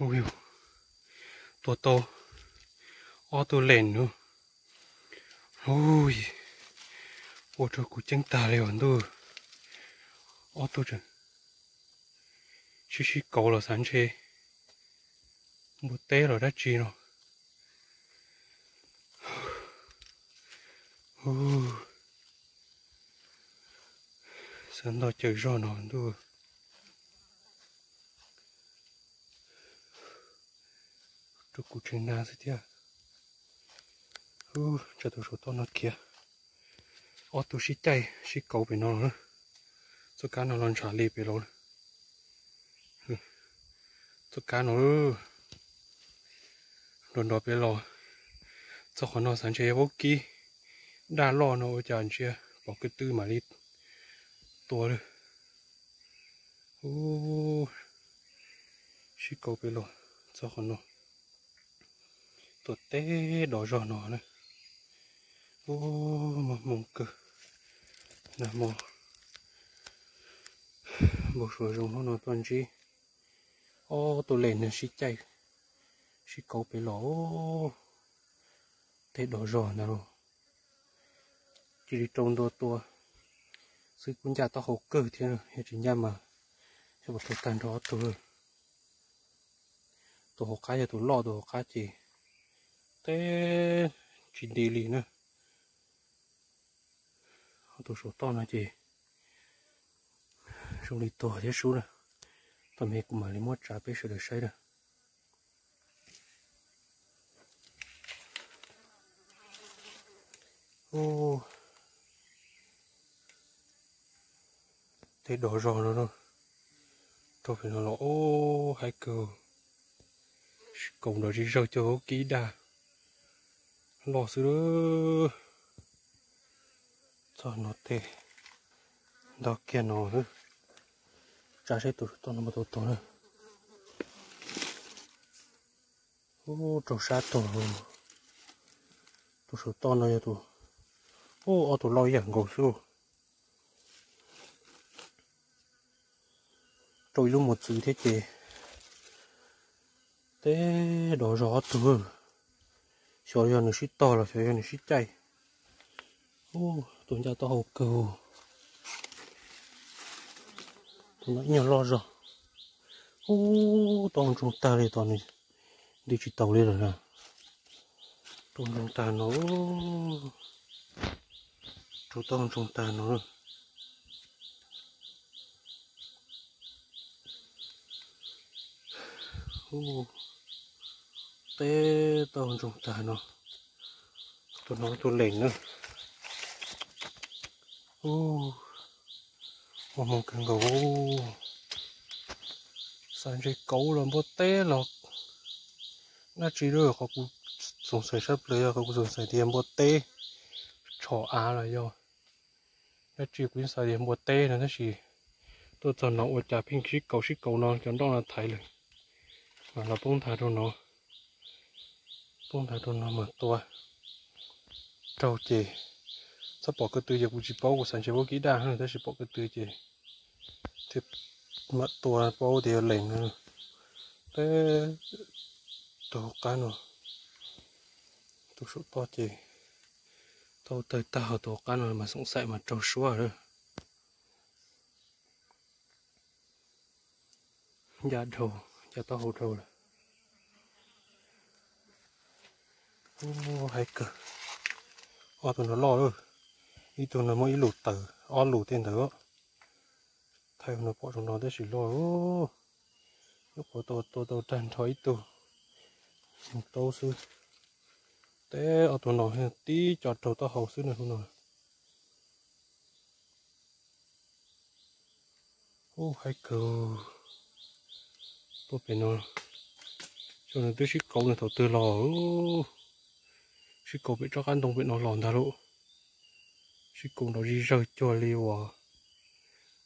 Ua yug, tua tau ob tug lees no. Ui, ua rau kuv ceeb tag li os ntuj. Ob tug tseem sib sib kauv los xav ntshe npua teb los dab tsi no. Xav ntog cawm zog no ntuj. Rau kuv tseem nag xwb thiab. Tsam tus saum toj no khiav, ob tug sib caij sib kauv pem no los. Txoj kab no los ntshav li pem los. Txoj kab no nrov nrov pem los. Txog qhov no xav ntshe vaub kib daj loj no ua cas ntshe pom ko tw mam li tua lawm. Sib kauv pem los txog qhov no. Tuaj teb dov zog no na. Ub, muaj hmoo kawg. Nag hmo npau suav zoo hnub no tuaj ntsib ob tug lees nws sib caij sib kauv pem los. Teb dov zog ntag lauj. Cia li rau ntua tua xwb kuj ncaj taub hau kawg thiab, yog tsis ncaj mas xyov puas tau tag nrho ob tug. Tus hauv qab yog tus loj, tus hauv qab ces teb tsis nti li na. Tus saum toj no ces zoo li tuag thiab sub na. Tag me kuv mam li muab tsav peb sawv daws saib na. Ub, tej dov zog no, rau pem no los ub haib kawg. Sib kaus nrov zig zawg cuag vaub kib daj loj xwb. Txog no tej ntog kiag no, tsa saib tus saum toj no puas tau tuag na. Ub, raug sab tuag. Tus saum toj no yog tus, ub, ob tug loj ib yam nkaus xwb. Rau ib lub mos txwv thiab ces tej dov zog ob tug. Xyov yog nws sib tog los xyov yog nws sib caij. Ub, tus ncaj taub hau kawg. Tus no ib nyuag loj zog. Ub, taub hau ntsoog tag li, tos nws nti tsis taus li lawm na. Taub hau ntsoog tag no, rau taub hau ntsoog tag no. Ub, teb taub hau ntsoog tag no. Tus no tus lees na. Ub, muaj hmoo kawg nkaus. Xav ntshe kauv los npua teb los dab tsi lawm, qhov kuv xoom xaim sab plaws yog qhov kuv xoom xaim tias npua teb tshom av los yog dab tsi, kuv yeej xav tias npua teb no tab sis tuaj txog no ua cas pheej sib kaus sib kaus no cov nroj no thaiv lawm. Mas los poob nthav rau no, poob nthav rau no mas tua raug ces txhob pom ko tw ces kuv tsis paub, kuv xav ntshe vaub kib daj tab sis pom ko tw ces thiaj mam tua paub tias yog lees no. Peb tus hauv qab no, tus saum toj ces tau tawg tag, tus hauv qab no mas xoom xaim mas raug suab lawm. Ncaj dhau, ncaj taub hau dhau lawm. Ub, haib kawg. Ob tug no loj lawm, ib tug no muaj ib lus tawm ob lus tej ntawd. Thaij no pom zoo no tab sis loj. Nyuam qhuav tua tau tag nrho ib tug mus taub xwb. Teb ob tug no tib co raug taub hau xwb na hnub no. Ub, haib kawg. Tuaj pem no, xyov nws twb sib kaus nws thaum twg los. Sib kaus pem tsob qab ntoo pem no los ntag lauj. Sib kaus nrov zig zawg cuag li uas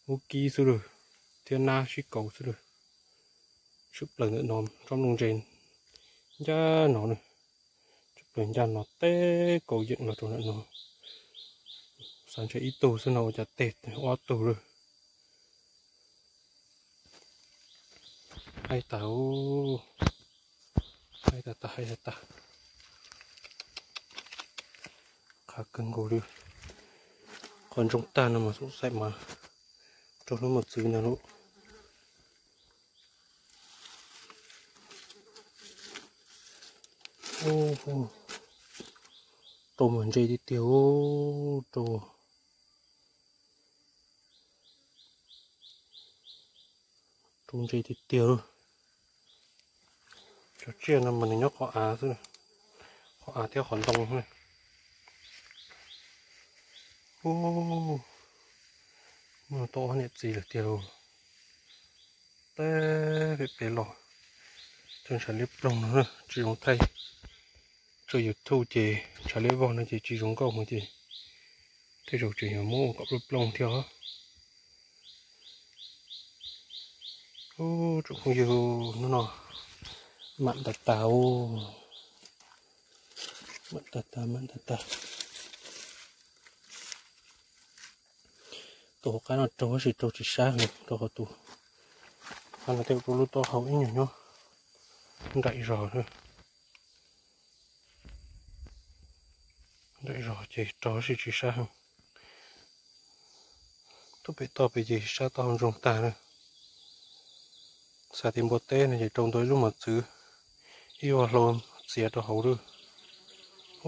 vaub kib xwb lawm, thiab nab sib kaus xwb lawm. Tshwm plaws ntawm no tsob nplooj ntse ncaj no, tshwm plaws ncaj no teb kaus yeem los rau ntawm no. Xav ntshe ib tug xwb no ua cas tej ob tug lawm. Haib tas, haib tas tas, haib tas tas. Qhav kawg nkaus li. Qhov ntsoog tag no mas xub xaim mas raug hlub mos txwv ntag lauj. Rau mas ntse tiag tiag, rau, rau ntse tiag tiag. Cov tsiaj no mas nws nyob qhov av xwb, qhov av thiab qhov ntoo. Ub, muaj tau ob niam txiv lawm tiag lauj. Teb pem pem los, cov ntshav liab ploog no tsis zoo thaij. Tso YouTube ces ntshav liab vog no ces tsis zoo nkauj heev ces tej zaum tseem yuav muab ua kom plooj plooj thiab. Ub, tsoom phooj ywg, hnub no mam tas tas, mam tas tas, mam tas tas. Tus hauv qab no raug tab sis raug tsis sab heev rau qhov tus qab no tej rau lub taub hau ib nyuag nyob nraim zog. Nraim zog ces raug tab sis tsis sab heev. Tuaj pem toj pem ces sab taub hau ntsoog tag na. Xav tias npua teb no ces rau ntau ib lub mos txwv, ib vaj hlau txiav rau hauv lawm.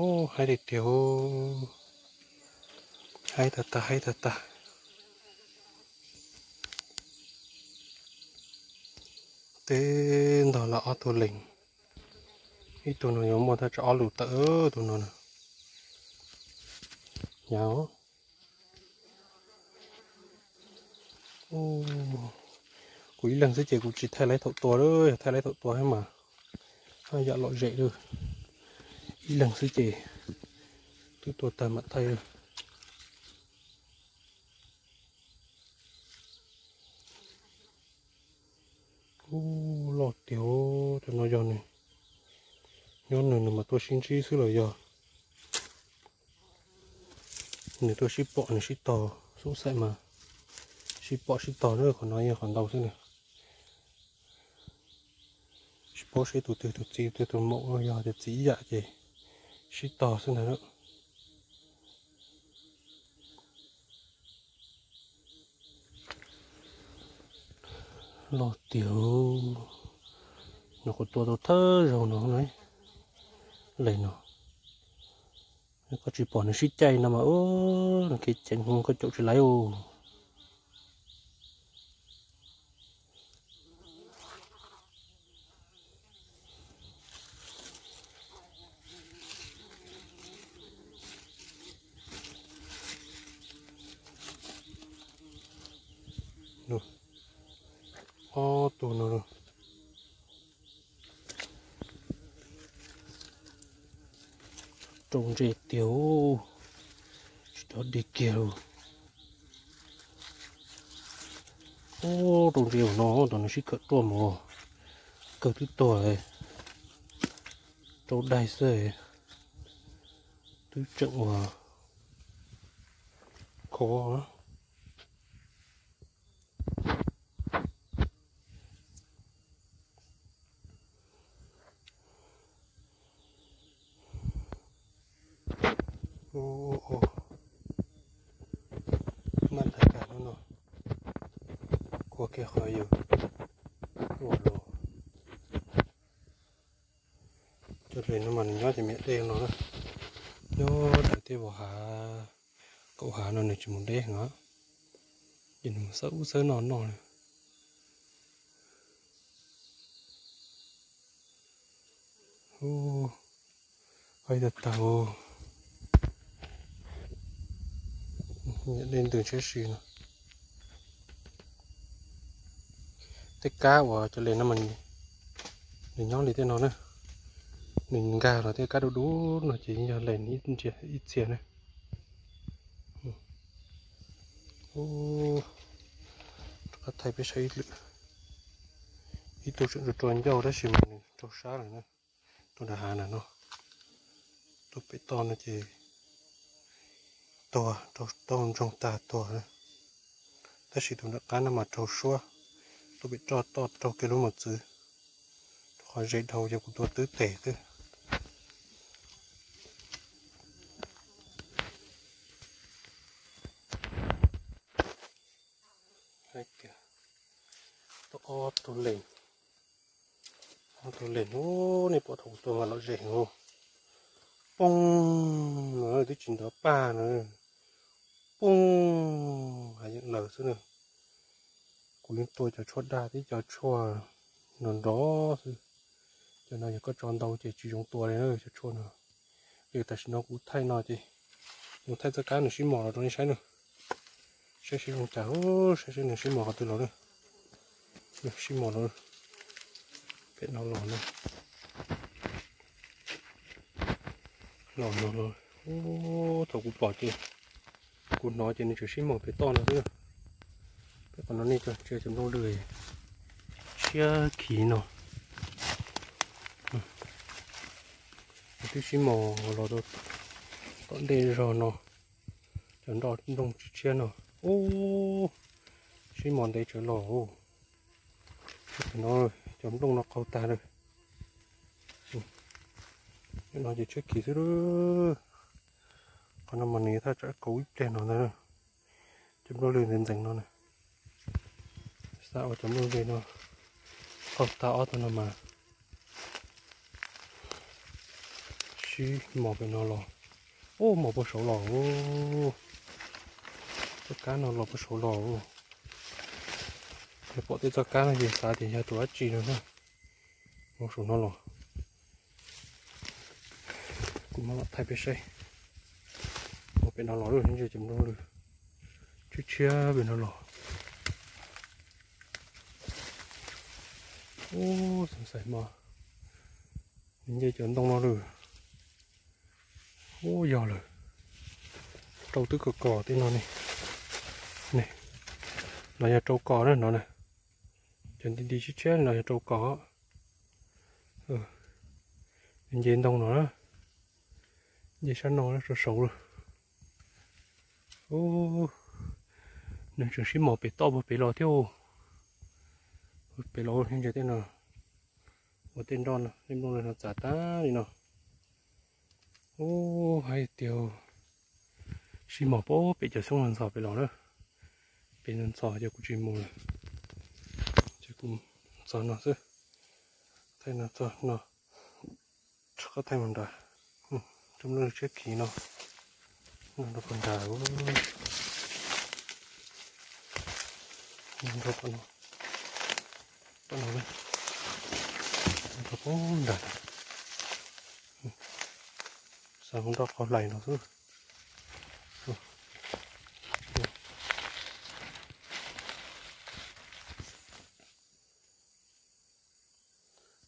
Ub, haib tiag tiag, haib tag tag, haib tag tag. Teb ntog los ob tug leeg, ib tug no yuav muaj thaj tsam ob lus tawm tus no na. Hnyav. Kuv ib leeg xwb ces kuv tsis thaij laib thaum tua, yog thaij laib thaum tua mas haj yam lom zem lawm. Ib leeg xwb ces twb tua tag mam thaij. Ub, loj tiag, cov no yog nws nyob nws nws mas tuaj sib ntsib xwb los yog nws tuaj sib pom nws sib tog, xub xaim mas sib pom sib tog na, qhov no yog qhov ntau xwb na. Tsis paub seb tus twg tus txiv tus twg tus maum, yog tias txiv ib yam ces sib tog xwb ntag. Loj tiag, no kuv tua tau thawj zaug no, les no, koj tsis pom nws sib caij no mas, nws kev ceev koj caum tsis laib. Ob tug no, rau ntse tiag, tsis rov dig kiag lauj. Ub, rau ntse no, tus nws sib khawm tuaj mus, kawg twb tuag, rau daig xwb, twb tseem ua khov. Ub, maj tag kag hnub no, kua kiag qhov yus tuaj los. Cov hle no mas nws nyob ces me dej no na, nyob ntawm tej vos hav, kaum hav no nws tsis mus deb heev, ces nws mus xawb ub xawb no noj na. Ub, haib tag tag, dej ntws tshab si no. Tej kab uas cov hle no mas nws nyob li tej no na, nws nkag los tej kab dub dub no ces yog hle ib txhia na. Rov qab thaij peb saib ib lwm. Ib tug tseem rua rua ncauj tab sis mas nws raug sab lawm na. Tus nram hav na no, tus pem toj no ces tuag, raug taub hau ntsoog tag tuag na. Tab sis tus nram qab no mas raug suab, Pem roj toj raug kiag lub mos txwv, rau qhov ze dhau ces kuv tua twb tes xwb. Hais tias tau ob tug lees, ob tug lees ub, nej pom thaum kuv tua mas lom zem heev. Poob no twb tsis nrov paj na, poob hav yeem lawm xwb na. Kuv yeej tua cov tshuaj daj thiab cov tshuaj nrov nrov xwb. Cov no yog koj tso ntau ces tsis zoo tua li na cov tshuaj no. Ces tam sim no kuv thaij no ces mus thaij txoj kab nws sib mos los rau nej saib na. Saib sib zoo cas, saib seb nws sib mos qhov twg los na. Sib mos los pem no los na. Los no los, thaum kuv pom ces, kuv hnov ces nws tseem sib mos pem toj no xwb. Peb qhov no nej tso ntsia cov nplooj lwg tshiab khiv no. Twb sib mos los rau tom ntej zog no, cov nplooj tshiab tshiab no. Ub, sib mos ntev tsawv los. No cov nplooj no qaug tag lawm. No ces tshiab khiv xwb. Qhov no mas nws thaj tsam kaum ib pliag no ntag. Cov nplooj lwg ntxeev ntxeev no na. Xav ua cov nplooj lwg no qaug tag ob tug no mas sib mos pem no los. Ub, mos puag saud los. Txoj kab no los puag saud los. Yog pom tej txoj kab no ces xav tias yog tus dab tsi no na. Mos saum no los. Kuv mam los thaij peb saib. Mos pem no los lawm, ntsia cov nplooj lwg tshiab tshiab pem no los. Ub, xav xav mas nws nce cov ntoo no lawm. Ub, yog lawm. Rau twb kos kos tej no ne. Ne, los yog rau kos na no na. Cov nti nti tshiab tshiab no yog rau kos. Nws nce ntoo no na. Nce sab no rau saud lawm. Ub, nws tseem sib mos pem toj puag pem los thiab. Pem los ntsia tej no, ua tej nroj no, tej nplooj no txav tag li no. Ub, hais tias sib mos pem cov xyoob ntxhov pem los na. Pem ntxhov ces kuv tsis mus lawm, ces kuv txog no xwb. Thaij no txog no, rov qab thaij mus nrad. Cov nplooj tshiab khiv no, no rau puag nrad, no rau puag no, no rau puag nrad. Xav mus nroj qhov hlais no xwb.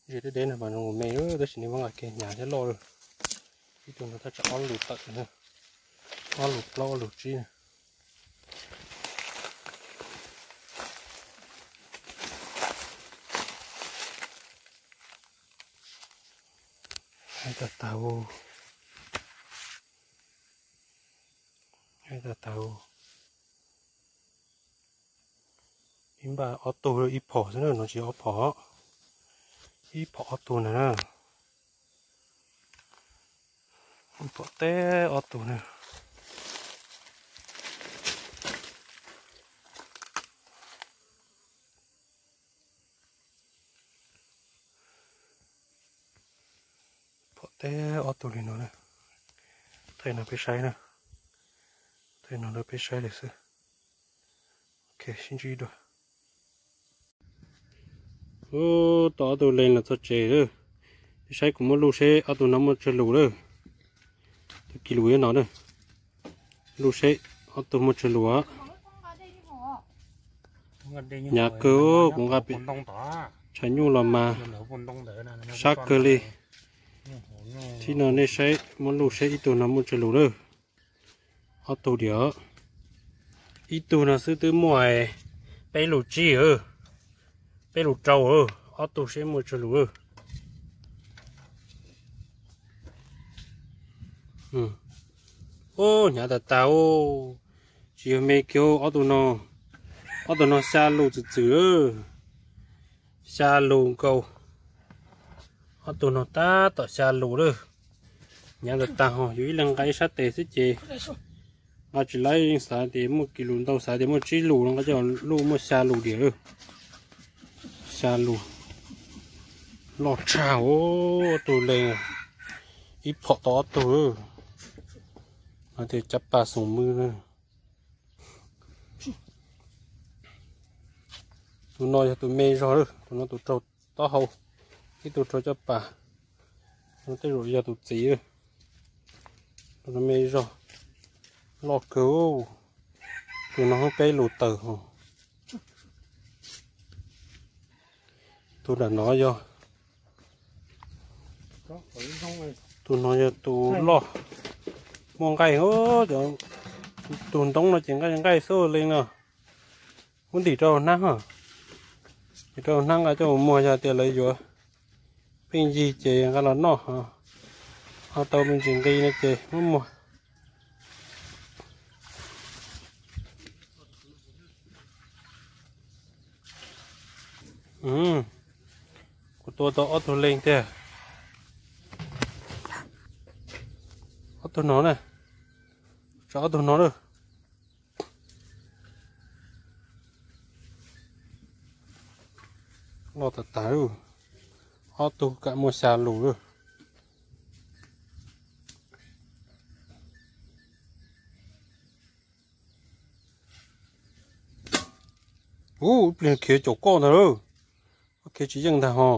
Ze deb deb no mas zoo me, tab sis nws muab nqa kiag hnyav thiab loj lawm. Ib tug no thaj tsam ob lus tawm, ob lus plaub ob lus tsib. Hais tag tag, hais tag tag. Ib npaj ob tug ib phom xwb na, no tsis ob phom, ib phom ob tug na na. Ib phom teb ob tug na. Phom teb ob tug li no na. Thaij no peb saib na. Thaij no rau peb saib lawm xwb. Ok, sib ntsib dua. Ub, tau ob tug lees los txog tsev lawm. Peb saib kuv muab luj seb ob tug no muaj tsawg lus lawm. Tus kis lus ib no na. Luj seb ob tug muaj tsawg lus. Hnyav kawg, kuv nqa pem tshav nyuj los mas sab kawg li. Tib no nej saib, muab luj seb ib tug no muaj tsawg lus lawm. Ob tug diam. Ib tug no xwb twb muaj peb lus tsib, peb lus rau, ob tug seb muaj tsawg lus. Ub, hnyav tas tas, tsis yog me kiag ob tug no. Ob tug no xya lus txwm txwm. Xya lus nkaus. Ob tug no tab tom xya lus lawm. Nyav tas tas ho, yus ib leeg nqa ib sab tes xwb ces nqa tsis laib, yeej xav tias muaj kis lus ntau, xav tias muaj tsib lus no, nqa coj luj muaj xya lus diam lawm. Xya lus. Loj tshaj os, ob tug leeg, ib phom tau ob tug. Hais tias cav pas xoom mws na. Tus no yog tus me zog lawm, tus no tus raug taub hau, ib tug raug caj pas. Tus no tej zaum yog tus txiv lawm. Tus no me zog, loj kawg. Tus no hub peb lus tawm ho. Tus nram no yog, tus no yog tus loj, muaj nqaij. Cov tus ntoob no ces nqaij nqaij xwb li no. Muab ntim rau hnab, ntim rau hnab nqa coj mus muag, yog tias lawv yuav pheej yig ces nqa los noj, ho tau me ntsis nqi no ces muab muag. Kuv tua tau ob tug leeg tiag. Ob tug no na, tsam ob tug no lawm. Loj tas tas, ob tug kam muaj xya lus lawm. Ub, ib pliag khiav caum koj ntag lauj. Koj khiav tsis yeej ntag ho.